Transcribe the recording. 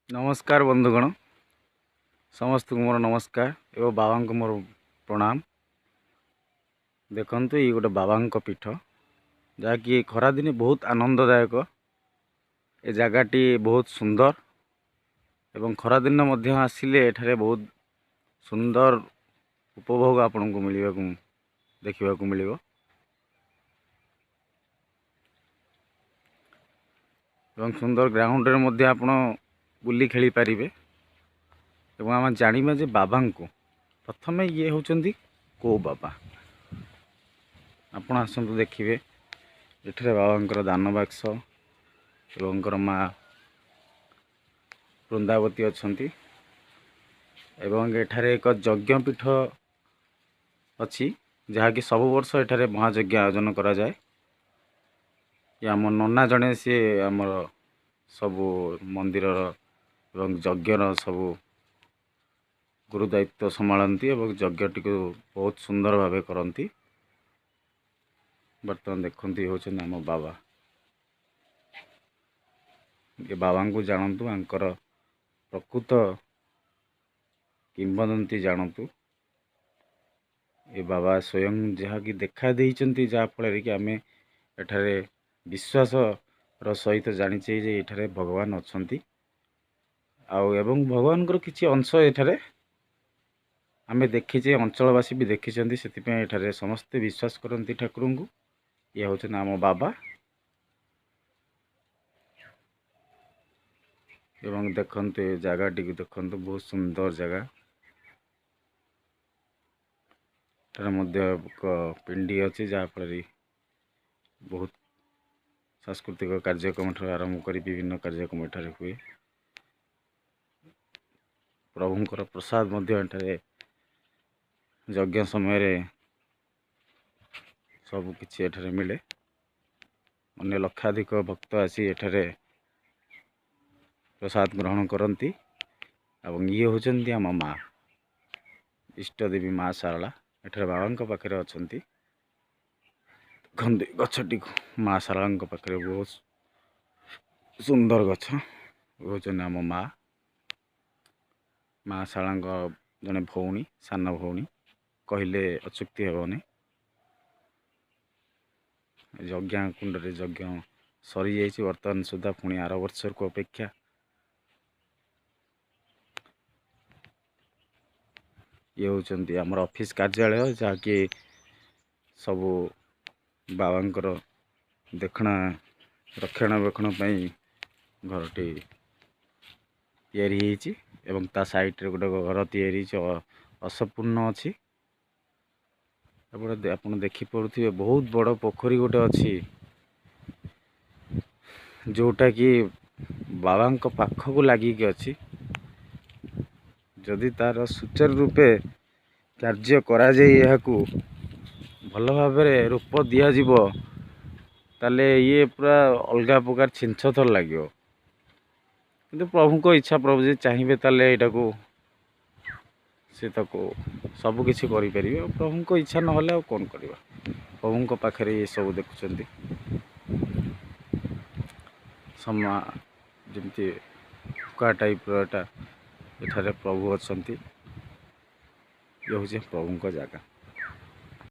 ନମସ୍କାର ବନ୍ଧୁଗଣ, ସମସ୍ତଙ୍କୁ ମୋର ନମସ୍କାର ଏବଂ ବାବାଙ୍କୁ ମୋର ପ୍ରଣାମ। ଦେଖନ୍ତୁ, ଇଏ ଗୋଟେ ବାବାଙ୍କ ପୀଠ, ଯାହାକି ଖରାଦିନେ ବହୁତ ଆନନ୍ଦଦାୟକ। ଏ ଜାଗାଟି ବହୁତ ସୁନ୍ଦର ଏବଂ ଖରାଦିନ ମଧ୍ୟ ଆସିଲେ ଏଠାରେ ବହୁତ ସୁନ୍ଦର ଉପଭୋଗ ଆପଣଙ୍କୁ ମିଳିବାକୁ ଦେଖିବାକୁ ମିଳିବ। ଏବଂ ସୁନ୍ଦର ଗ୍ରାଉଣ୍ଡରେ ମଧ୍ୟ ଆପଣ ବୁଲି ଖେଳିପାରିବେ। ଏବଂ ଆମେ ଜାଣିବା ଯେ ବାବାଙ୍କୁ ପ୍ରଥମେ ଇଏ ହେଉଛନ୍ତି କେଉଁ ବାବା। ଆପଣ ଆସନ୍ତୁ ଦେଖିବେ, ଏଠାରେ ବାବାଙ୍କର ଦାନ ବାକ୍ସ ଏବଙ୍କର ମା ବୃନ୍ଦାବତୀ ଅଛନ୍ତି ଏବଂ ଏଠାରେ ଏକ ଯଜ୍ଞପୀଠ ଅଛି, ଯାହାକି ସବୁ ବର୍ଷ ଏଠାରେ ମହାଯଜ୍ଞ ଆୟୋଜନ କରାଯାଏ। ଆମ ନନା ଜଣେ, ସିଏ ଆମର ସବୁ ମନ୍ଦିରର ଏବଂ ଯଜ୍ଞର ସବୁ ଗୁରୁ ଦାୟିତ୍ୱ ସମ୍ଭାଳନ୍ତି ଏବଂ ଯଜ୍ଞଟିକୁ ବହୁତ ସୁନ୍ଦର ଭାବେ କରନ୍ତି। ବର୍ତ୍ତମାନ ଦେଖନ୍ତୁ, ଇଏ ହେଉଛନ୍ତି ଆମ ବାବା। ଏ ବାବାଙ୍କୁ ଜାଣନ୍ତୁ, ଆଙ୍କର ପ୍ରକୃତ କିମ୍ବଦନ୍ତୀ ଜାଣନ୍ତୁ। ଏ ବାବା ସ୍ୱୟଂ ଯାହାକି ଦେଖା ଦେଇଛନ୍ତି, ଯାହାଫଳରେ କି ଆମେ ଏଠାରେ ବିଶ୍ୱାସର ସହିତ ଜାଣିଛେ ଯେ ଏଠାରେ ଭଗବାନ ଅଛନ୍ତି। ଆଉ ଏବଂ ଭଗବାନଙ୍କର କିଛି ଅଂଶ ଏଠାରେ ଆମେ ଦେଖିଛେ, ଅଞ୍ଚଳବାସୀ ବି ଦେଖିଛନ୍ତି। ସେଥିପାଇଁ ଏଠାରେ ସମସ୍ତେ ବିଶ୍ୱାସ କରନ୍ତି ଠାକୁରଙ୍କୁ। ଇଏ ହେଉଛନ୍ତି ଆମ ବାବା। ଏବଂ ଦେଖନ୍ତୁ, ଏ ଜାଗାଟିକୁ ଦେଖନ୍ତୁ, ବହୁତ ସୁନ୍ଦର ଜାଗା। ଏଠାରେ ମଧ୍ୟ ଏକ ପିଣ୍ଡି ଅଛି, ଯାହାଫଳରେ ବହୁତ ସାଂସ୍କୃତିକ କାର୍ଯ୍ୟକ୍ରମ ଠାରୁ ଆରମ୍ଭ କରି ବିଭିନ୍ନ କାର୍ଯ୍ୟକ୍ରମ ଏଠାରେ ହୁଏ। ପ୍ରଭୁଙ୍କର ପ୍ରସାଦ ମଧ୍ୟ ଏଠାରେ ଯଜ୍ଞ ସମୟରେ ସବୁକିଛି ଏଠାରେ ମିଳେ। ଅନ୍ୟ ଲକ୍ଷାଧିକ ଭକ୍ତ ଆସି ଏଠାରେ ପ୍ରସାଦ ଗ୍ରହଣ କରନ୍ତି। ଏବଂ ଇଏ ହେଉଛନ୍ତି ଆମ ମା ଇଷ୍ଟଦେବୀ ମା ଶାରଳା, ଏଠାରେ ବାବାଙ୍କ ପାଖରେ ଅଛନ୍ତି। ଦେଖନ୍ତୁ ଗଛଟିକୁ, ମା ଶାରଳାଙ୍କ ପାଖରେ ବହୁତ ସୁନ୍ଦର ଗଛ। ହେଉଛନ୍ତି ଆମ ମା, ମା ଶାରଳାଙ୍କ ଜଣେ ଭଉଣୀ, ସାନ ଭଉଣୀ କହିଲେ ଅତ୍ୟୁକ୍ତି ହେବନି। ଯଜ୍ଞ କୁଣ୍ଡରେ ଯଜ୍ଞ ସରିଯାଇଛି ବର୍ତ୍ତମାନ ସୁଦ୍ଧା, ପୁଣି ଆର ବର୍ଷକୁ ଅପେକ୍ଷା। ଇଏ ହେଉଛନ୍ତି ଆମର ଅଫିସ୍ କାର୍ଯ୍ୟାଳୟ, ଯାହାକି ସବୁ ବାବାଙ୍କର ଦେଖଣା ରକ୍ଷଣାବେକ୍ଷଣ ପାଇଁ ଘରଟି ତିଆରି ହେଇଛି ଏବଂ ତା ସାଇଡ଼୍ରେ ଗୋଟେ ଘର ତିଆରି ହେଇଛି, ଅସମ୍ପୂର୍ଣ୍ଣ ଅଛି। ଆପଣ ଦେଖିପାରୁଥିବେ, ବହୁତ ବଡ଼ ପୋଖରୀ ଗୋଟେ ଅଛି, ଯେଉଁଟାକି ବାବାଙ୍କ ପାଖକୁ ଲାଗିକି ଅଛି। ଯଦି ତା'ର ସୁଚାରୁ ରୂପେ କାର୍ଯ୍ୟ କରାଯାଇ ଏହାକୁ ଭଲ ଭାବରେ ରୂପ ଦିଆଯିବ, ତାହେଲେ ଇଏ ପୁରା ଅଲଗା ପ୍ରକାର ଛିନଛତର ଲାଗିବ। କିନ୍ତୁ ପ୍ରଭୁଙ୍କ ଇଚ୍ଛା, ପ୍ରଭୁ ଯଦି ଚାହିଁବେ ତାହେଲେ ଏଇଟାକୁ ସେ ତାକୁ ସବୁକିଛି କରିପାରିବେ। ଆଉ ପ୍ରଭୁଙ୍କ ଇଚ୍ଛା ନହେଲେ ଆଉ କ'ଣ କରିବା? ପ୍ରଭୁଙ୍କ ପାଖରେ ଏସବୁ ଦେଖୁଛନ୍ତି ସମା ଯେମିତି ହୁକା ଟାଇପ୍ର ଏଟା। ଏଠାରେ ପ୍ରଭୁ ଅଛନ୍ତି। ଇଏ ହେଉଛି ପ୍ରଭୁଙ୍କ ଜାଗା।